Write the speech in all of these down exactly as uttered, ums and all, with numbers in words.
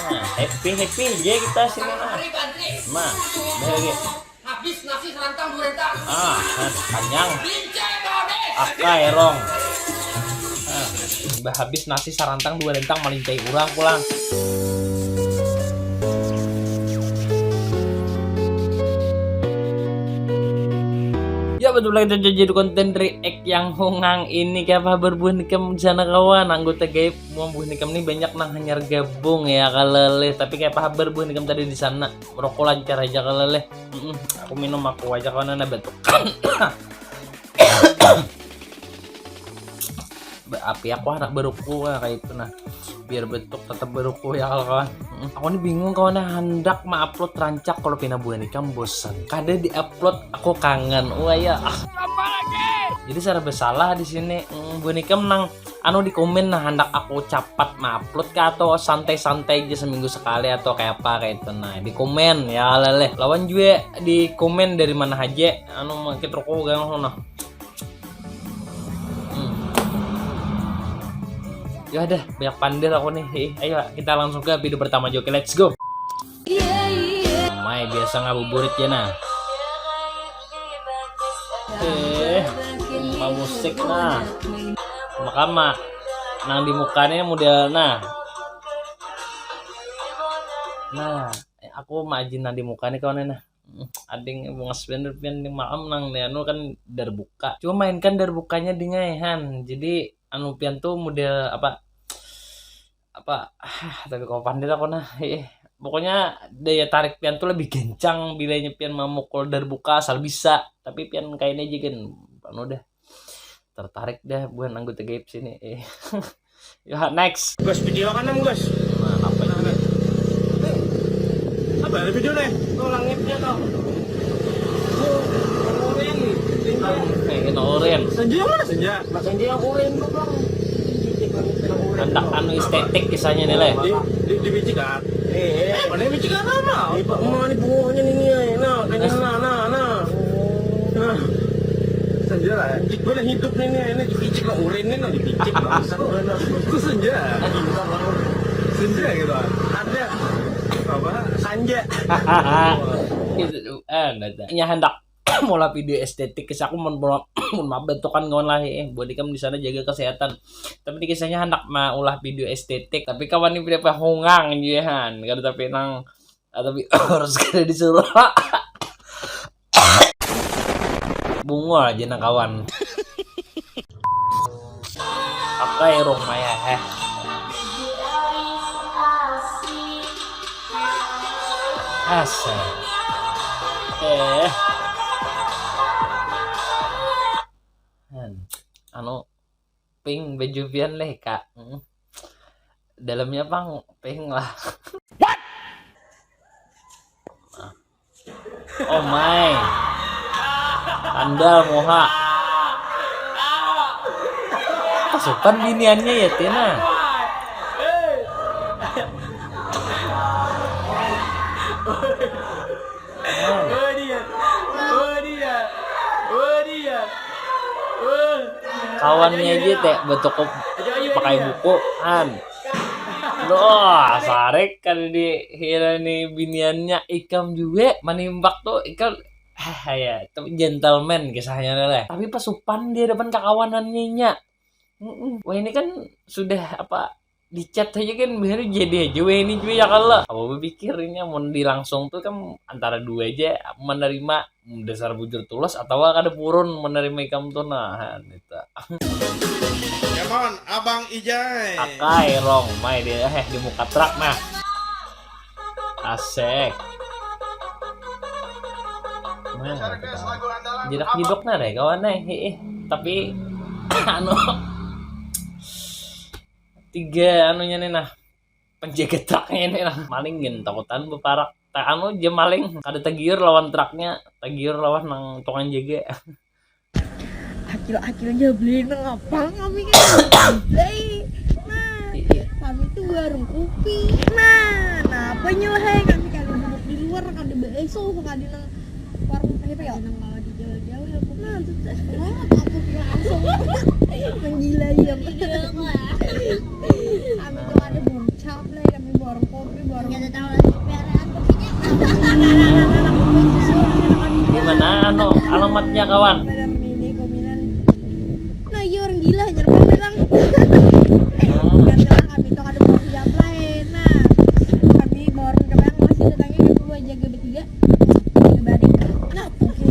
Nah, happy happy aja kita sini nah. Nah, bahagia. Habis nasi serantang dua rentang. Ah, nah, kenyang. Lincah habis. Akai rong. Nah, bah habis nasi sarantang dua rentang malincai urang pulang. Ya betul lagi terjadi konten react yang hongang ini. Kayak apa berbuah nikam sana kawan anggota gaib. Mau buah nikam nih banyak nang hanyar gabung ya kaleleh. Tapi kayak apa berbuah nikam tadi di sana? Rokok lancar aja kaleleh. Mm-mm, aku minum aku aja kawan ada batuk. Api aku anak beruku nah, kayak itu nah. Biar betuk tetap beruku ya kalau kawan. Mm-mm. Aku ini bingung kawan nah, hendak mengupload rancak kalau pina buah nikam bosan. Kada diupload aku kangen. Wah ya. Ah. Jadi saya bersalah di sini. Mm, buah nikam nang anu di komen nah hendak aku capat mengupload kah atau santai-santai aja seminggu sekali atau kayak apa kayak itu nah di komen ya leleh lawan juga di komen dari mana aja anu mungkin rokok gang nah. Hmm. Ya ada banyak pandir aku nih. Hei, ayo kita langsung ke video pertama juga. Let's go. Mai biasa ngabuburit ya nah. Eh, musik nah. Makama nang di mukanya model nah. Nah, aku majin nang di mukanya kawan nah. Ading bungas bener pian di malam nang anu kan darbuka. Cuma mainkan darbukanya dingai. Jadi anu pian tuh model apa apa ah, tapi kau pandai aku nah eh, pokoknya daya tarik pian tuh lebih kencang bilanya pian memukul darbuka asal bisa tapi pian kayaknya aja kan anu dah tertarik dah bukan anggota gaib sini eh. Ya next. Gus video kan em Gus. Nah, apa ini? Apa ada video nih? Tuh langitnya tuh. Oren. Eh, ini oren. Senja mana senja? Mas senja yang oren tuh bang. Handak anu estetik kisahnya nih leh. Di di di biji kan. Eh, mana biji kan apa? Di pak mana bunganya nih nih. Nah, kayaknya nah nah nah. Nah. Senja lah. Gue udah hidup nih nih. Ini dipicik lah urin nih, dipicik lah. Itu senja. Senja gitu. Ada apa? Sanja. Itu anda nya hendak mula video estetik kisah aku mun mula mun maaf bentukan kawan lah eh buat ikam di sana jaga kesehatan tapi di kisahnya hendak maulah video estetik tapi kawan ini tidak pahungang jihan kada tapi nang ah, tapi harus kada disuruh bungul aja nang kawan Apa ya rumah ya heh. Asal. Eh. Hmm. Anu pink baju pian leh kak. Hmm. Dalamnya pang pink lah. What? Oh my. Andal muha. Pasukan biniannya ya Tina. Oh dia. Oh dia. Oh dia. Oh. Kawannya aja teh betukup pakai buku an. Doh, sarik kan di hira nih biniannya ikam juga manimbak tuh ikam ah ya tapi gentleman kisahnya lah tapi pasupan di hadapan kakawanannya nya Mm-mm. Wah ini kan sudah apa di chat aja kan biar jadi aja wah ini juga ya kalau apa berpikirnya mau di langsung tuh kan antara dua aja menerima dasar bujur tulus atau kada purun menerima ikam tuh nah itu Come on, Abang Ijay. Akai rong mai di eh di muka truk nah. Asik. Nah, jidak jiduk nah deh kawan eh. Tapi anu tiga anunya nih nah penjaga truknya ini nah maling gin takutan beparak tak anu aja maling kada tegiur lawan truknya tegiur lawan nang tukang jaga akil-akilnya beli nang apa kami kan Hei, nah kami tuh warung kopi nah nah apa nyelahai kami kali duduk di luar kami beeso kali nang warung apa ya nang kalau di jauh-jauh ya aku nah tuh nah apa aku langsung menggila ya kami tuh ada buncap lah kami warung kopi warung Gak ada tahu lagi peliharaan kucingnya. Di mana anu alamatnya kawan? Pada milih kominan. Nah, iya orang gila nyerang orang. Gara-gara kami tuh ada mau siap lain. Nah, kami bawa orang ke belakang masih datangnya ke gua jaga bertiga. Pribadi. Nah, oke.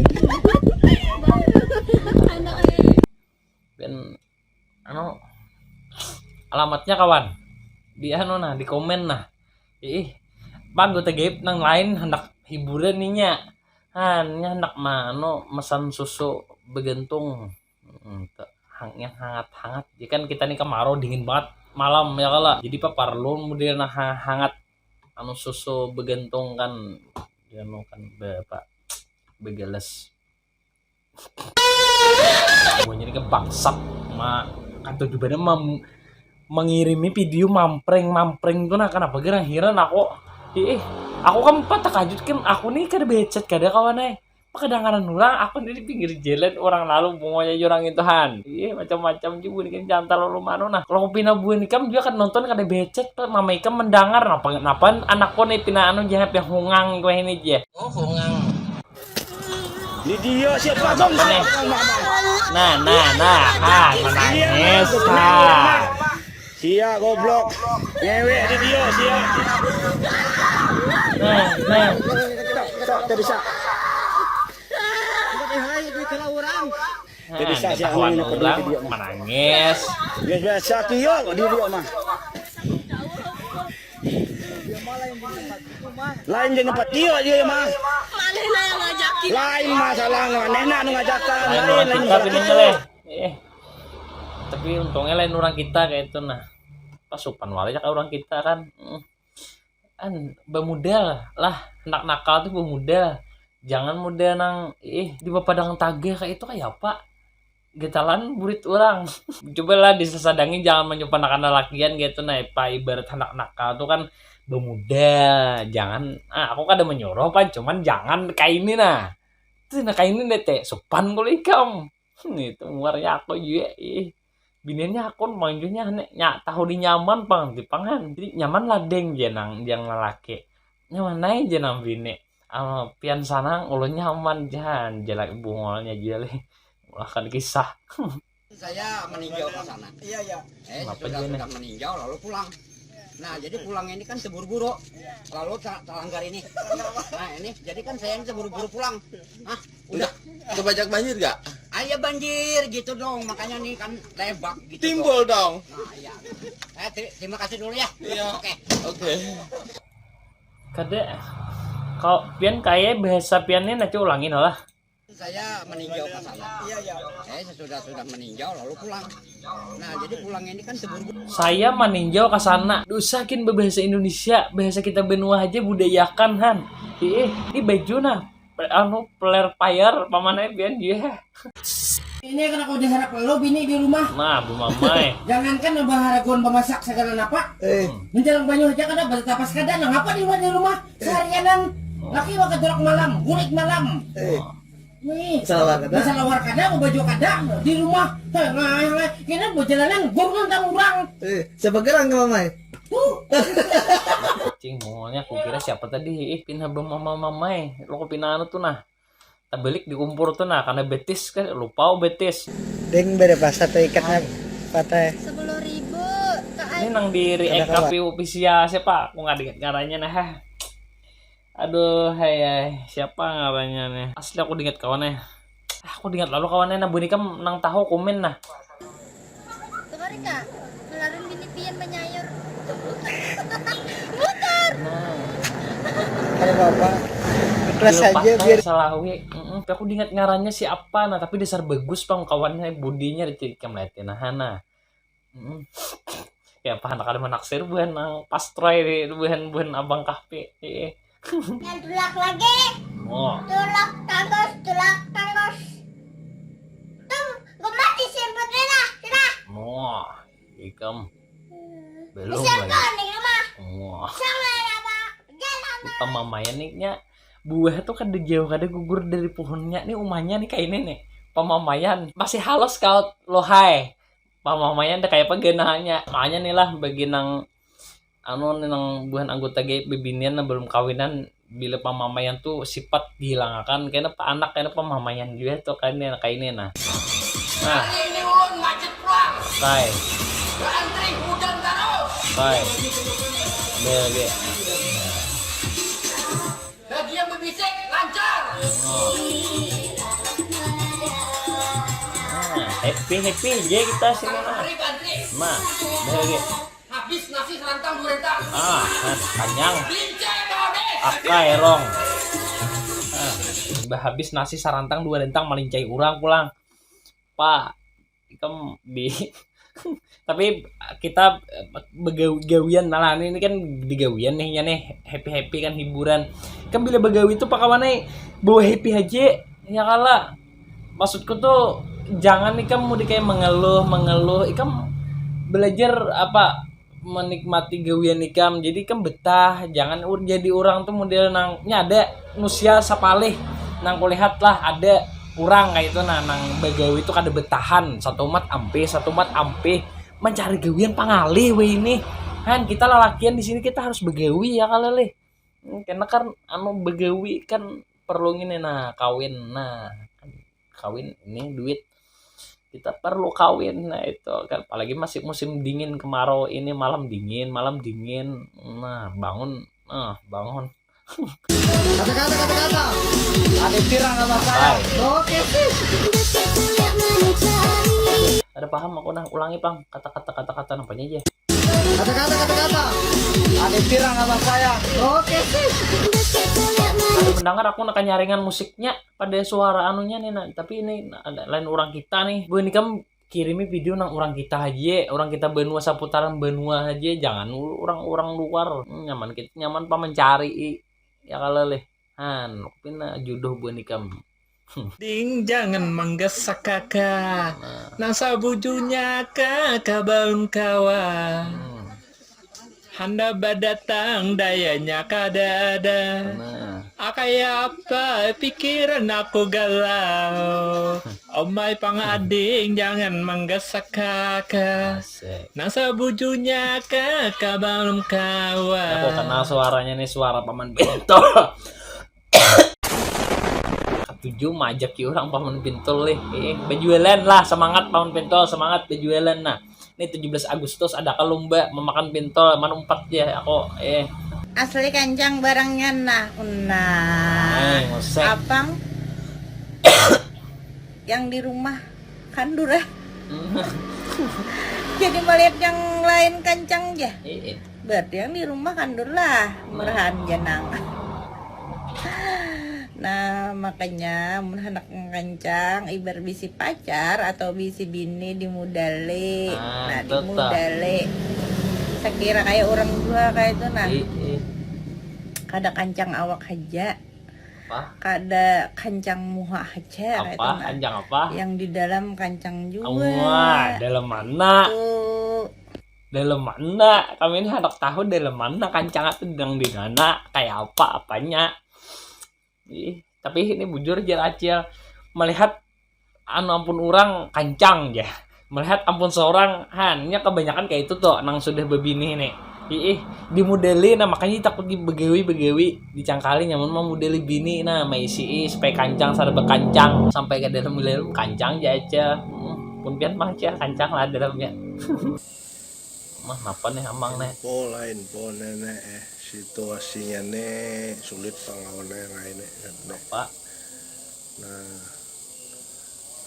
Anak Ben anu alamatnya kawan di anu nah di komen nah ih pang gue gaib nang lain hendak hiburan ninya hanya hendak mano mesan susu begentung hmm, tuh, hang, yang hangat-hangat ya kan kita nih kemarau dingin banget malam ya kalau jadi apa perlu model nah ha- hangat anu susu begentung kan dia mau kan be, apa begeles Buahnya ini bangsat ma katuju banar mam mengirimi video mampreng mampreng tuh nah kenapa gerang hiran aku ih aku kan empat terkajut kan aku nih kada becet kada kawan eh kedengaran orang aku nih di pinggir jalan orang lalu bunganya jurang itu han iya macam-macam juga nih kan jangan terlalu manu nah kalau aku pina buah nikam juga kan nonton kada becet tuh mama ikam mendengar napa napa anakku nih pina anu jangan pina hungang gue ini je oh hungang Di dia siapa bang? Nah, nah, nah, ah, menangis. Ah. Sia goblok. Ngewek di dia sia. Nah, nah. Tak, tak bisa. Nah, ketahuan orang menangis. Ya biasa dia kok di dia mah. Lain jangan patio dia mah. Mana lah yang ngajakin? Lain masalah nggak enak nu ngajakan. Lain Lain orang lain kita nggak bini gitu. leh. Eh, tapi untungnya lain orang kita kayak itu nah. Pas sopan wali cak orang kita kan. Hmm. Kan bemodal lah, anak nakal tuh bemodal. Jangan modal nang ih di papadang tagah kayak itu kayak apa? Getalan burit orang. Cobalah disesadangi jangan menyupanakan lalakian gitu nah. Apa ibarat anak nakal tuh kan bemodal. Jangan ah aku kada menyuruh pan cuman jangan kayak ini nah. Tuh nah kayak ini deh teh sopan kulo ikam. Hmm, itu muarnya aku juga ih. Biniannya aku manjunya nek nya tahu di nyaman pang di pangan. Jadi nyaman lah deng jangan jangan lelaki. Nyaman aja nang bini. Ah, pian sanang ulun nyaman jangan jelek bungolnya juga leh. Ulahkan kisah. Saya meninjau ke sana. Iya, iya. Eh, Kenapa sudah dia nih? Sudah meninjau lalu pulang. Nah, jadi pulang ini kan terburu-buru. Lalu ta- talanggar ini. Nah, ini jadi kan saya ini terburu-buru pulang. Hah, udah. Kebanyak banjir gak? Ayo banjir gitu dong, makanya nih kan lebak gitu. Timbul dong. Dong. Nah, iya. Eh, ter- terima kasih dulu ya. Iya. Oke. Oke. Kada kau pian kaya bahasa pian ini nanti ulangin lah. Saya meninjau ke sana. Iya, iya. Eh, sesudah sudah meninjau lalu pulang. Nah, jadi pulang ini kan terburu-buru. Saya meninjau ke sana. Dosa kin berbahasa Indonesia, bahasa kita benua aja budayakan han. Ih, ini baju nah. Pe- Anu player fire pamanai bian dia. Ini kena kau diharap lo bini di rumah. Nah, bu mamai. Jangankan nambah haraguan memasak segala napa. Eh, Menjelang banyu aja kada bertapas kada. Nang apa di rumah di rumah seharianan. Laki maka tulak malam, gurik malam. eh, Nih, Salawar kada? Salawar kada, mau baju kada di rumah. Heh, ngai, ngai. Kena berjalanan gurungan tang urang. eh, siapa gerang ke mamai? Tuh. Cing, mongolnya aku kira siapa tadi? Ih, pinha bemama mamai. Lo kok pinha anu tuh nah. Tabalik di umpur tuh nah, karena betis kan lupa oh betis. Ding beda pasar tuh ikatnya patah. Sepuluh ribu. Kak Ini nang di React Cafe official siapa? Aku nggak ingat ngarannya nah. Hah. Aduh, hai, hai. Siapa ngarannya nih? Asli aku ingat kawan eh. Ah, aku ingat lalu kawan eh nah bunikam nang tahu komen nah. Kemarin kak, kemarin bini pian menyayur. Mutar. Kalau apa? Ikhlas aja biar Salawi. Mm-mm. Tapi aku ingat ngarannya siapa nah, tapi dasar bagus pang kawannya budinya dicirikam liatin nah. Mm-mm. Ya apa anak ada menaksir buhan nang pastroy di buhan buhan abang kahpi. Iya. Yang tulak lagi. Oh, Tulak tanggus, tulak tanggus. Tuh, gemas disimpan dah, sudah. Wah, ikam belum Siapa lagi. Di rumah? Wah, Sama ya, Pak. Jalan. Kita mamaya nih nya buah tuh kada jauh kada gugur dari pohonnya nih umahnya nih kayak ini nih pamamayan masih halus kau lohai pamamayan deh kayak apa genahnya makanya nih lah bagi nang anu nang buhan anggota G I bebinian nang belum kawinan, bila pamamaian tu sifat dihilangakan, kena pa anak kena pamamaian jua tu kan, kaini nah. Nah, Hari ini ulun macet pulang. Kai, Berantri hujan terus. Kai. Bel ge. Bagi yang berbisik lancar. Oh. Nah, happy happy je kita sini nah. Hari antri. Nah, bel ge. Habis nasi serantang dua rentang. Ah, nah, kanyang. Lincah kau deh. Akai rong. Nah, imbah habis nasi sarantang dua rentang malincai urang pulang. Pak, ikam di tapi kita begawi gawian malah ini kan digawian nih ya nih, happy happy kan hiburan. Kan bila begawi itu pakawanai bawa happy aja ya kala. Maksudku tuh jangan ikam mau kayak mengeluh mengeluh, ikam belajar apa menikmati gawian ikam, jadi ikam betah. Jangan ur- jadi orang tuh model nang nyada nusia sapalih nang kulihat lah ada orang kayak itu nah nang begawi itu kada betahan satu mat ampih satu mat ampih mencari gawian pangalih weh ini kan kita lalakian di sini kita harus begawi ya kalau leh. Hmm, karena kan anu begawi kan perlu ini nah kawin nah kan kawin ini duit kita perlu kawin nah itu kan apalagi masih musim dingin kemarau ini malam dingin malam dingin nah bangun nah bangun Kata-kata, kata-kata. Ada pirang apa saya? Hai. Oke sih. Ada paham aku nah ulangi pang kata-kata kata-kata nampanya aja. Kata-kata, kata-kata. Ada pirang apa saya? Oke sih. Ada mendengar aku nak nyaringan musiknya pada suara anunya nih nah tapi ini ada lain orang kita nih gue ini kan kirimi video nang orang kita aja orang kita benua seputaran benua aja jangan orang orang luar. Hmm, nyaman kita nyaman pa mencari ya kalau leh han pina jodoh buan ikam. Ding jangan manggasak kaka. Nah, Nang sabujunya kaka balum kawa. hmm, Handa badatang dayanya kada ada. nah. Akaya apa pikiran aku galau. Omai pangading jangan manggasak kaka. Asik. Nang sabujunya kaka balum Aku kawa. kenal suaranya nih suara paman Bento. Katuju majaki orang paman Bintol nih. Eh, berjualan lah semangat paman Bintol semangat berjualan nah. Ini tujuh belas Agustus ada ke lomba memakan bintol mana empat ya aku eh Asli kancang barangnya nah. Nah. Hai, ngosek. Apang yang di rumah kandur ah. Jadi melihat yang lain kancang ya. Eh, eh. Berarti yang di rumah kandur lah. Murahan jenang. Nah, makanya mun handak kancang ibar bisi pacar atau bisi bini dimudali. Ah, Nah, betul, dimudali. Sekira kayak orang tua kayak itu nah. Eh, eh. Kada kancang awak aja. Apa? Kada kancang muha aja kayak itu Apa? nah. Kancang apa? Yang di dalam kancang juga. Wah, dalam mana? Tuh. Dalam mana? Kami ini hendak tahu dalam mana kancang itu yang di mana, kayak apa apanya. Ih, tapi ini bujur aja Acil melihat anu ampun orang kancang ya. Melihat ampun seorang han, nya kebanyakan kayak itu tuh nang sudah bebini nih. Ih, dimodeli nah makanya takut begawi begawi dicangkali nyaman mah modeli bini nah maisi supaya kancang sada bekancang sampai ke dalam dalam kancang aja aja. Hmm, pun pian mah aja kancang lah dalamnya. Mah napa nih amang nih? Info lah info nenek eh situasinya nih sulit pang lawan yang lain eh. Nek. Pak. Nah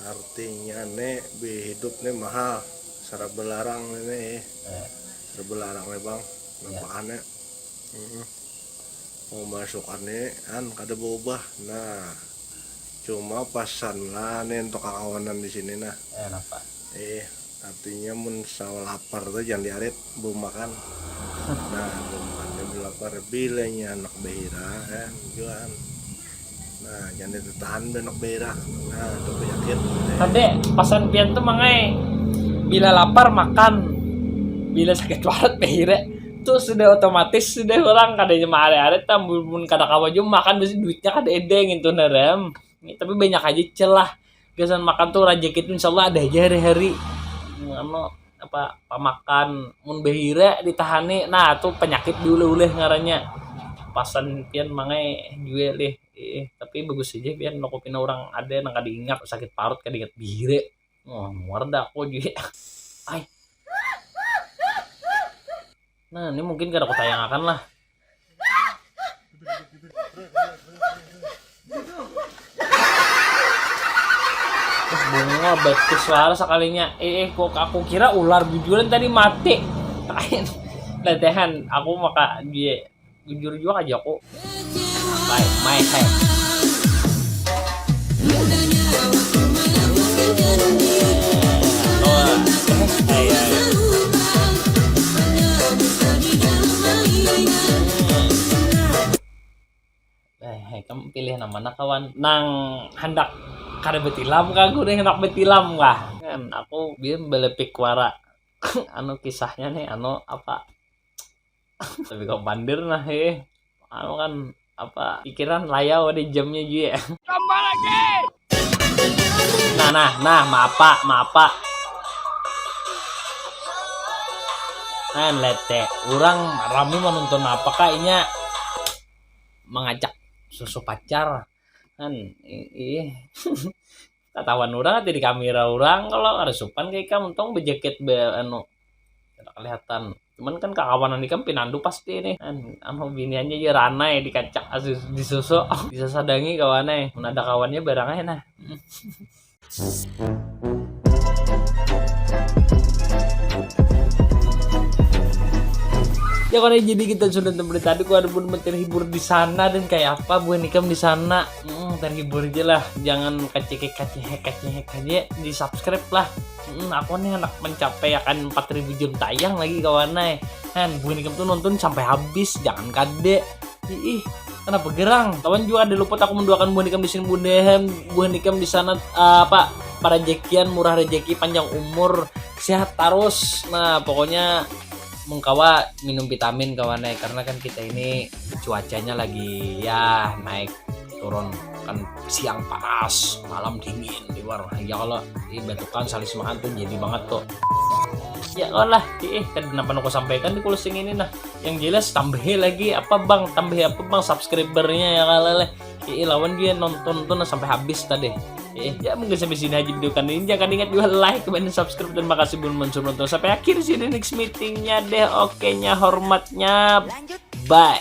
artinya nek bi hidup nih mahal serba larang nih eh. Eh, Serba larang nih bang nampakannya. Mm-mm. Mau masuk ane an kada berubah nah cuma pasan lah nih untuk kawanan di sini nah. eh napa? Eh, artinya mun sawa lapar tuh jangan diarit, belum makan. Nah, belum makan dia belum lapar. Bilanya anak behira kan, jualan. Nah, jangan ditahan be anak behira. Nah, itu penyakit. Kade, pasan pian tuh mangai bila lapar makan, bila sakit parut behira tuh sudah otomatis sudah orang kada cuma are-are tambun mun kada kawa jua makan bisi duitnya kada edeng itu nerem. Tapi banyak aja celah gasan makan tuh rezeki itu insyaallah ada aja hari-hari. Anu apa pamakan mun bahira ditahani, nah tu penyakit diuleh-uleh ngarannya. Pasan pian mangai jua lih. Eh, tapi bagus aja pian, aku pina orang ada nang kada ingat sakit parut, kada ingat bahira. Oh, muar dah aku jua. Ai. Nah, ini mungkin kada aku tayangakan lah. Bunga betis suara sekalinya. Eh, eh, kok aku kira ular bujuran tadi mati. Lain. Letehan, aku maka dia bujur juga aja aku. Bye, my head. Eh, kamu pilih nama mana kawan? Nang hendak kada betilam kah? Aku nih hendak betilam kah? Kan aku biar belepik wara. Anu kisahnya nih, anu apa? Tapi kau pandir nah, eh. Anu kan apa pikiran layau ada jamnya juga. Tambah lagi. Nah, nah, nah, mapa, mapa. Nah, lete, orang rami menonton apa kah inya mengajak susu pacar. Kan ih. Ketahuan orang atau di kamera orang kalau ada supan kayak kamu tong bejaket be anu kelihatan. Cuman kan kakawanan ikam pinandu pasti nih. Kan anu biniannya ya ranai dikacak asus disusu disasadangi kawanai. Mun ada kawannya barang aja nah. Ya kan, jadi kita sudah tempat tadi, aku ada pun terhibur di sana dan kayak apa buah nikam di sana. Hmm, terhibur aja lah, jangan kacihek kacihek kacihek aja, di subscribe lah. Hmm, aku nih anak mencapai akan empat ribu jam tayang lagi kawanai. Kan buah nikam tuh nonton sampai habis, jangan kade. Ih, kenapa gerang? Kawan juga ada luput aku mendoakan buah nikam di sini mudahan buah nikam di sana uh, apa para jekian murah rezeki panjang umur sehat terus. Nah pokoknya mengkawa minum vitamin kawanai karena kan kita ini cuacanya lagi ya naik turun kan siang panas malam dingin di luar ya kalau di batukan salis makan tuh jadi banget tuh ya kawan lah ih kan kenapa aku sampaikan di closing ini nah yang jelas tambahi lagi apa bang tambahi apa bang subscribernya ya kalau leh ih lawan dia nonton tuh nah, sampai habis tadi eh ya mungkin sampai sini aja video kali ini jangan ingat juga like komen dan subscribe dan makasih buat menonton sampai akhir sih di next meetingnya deh oke nya hormatnya bye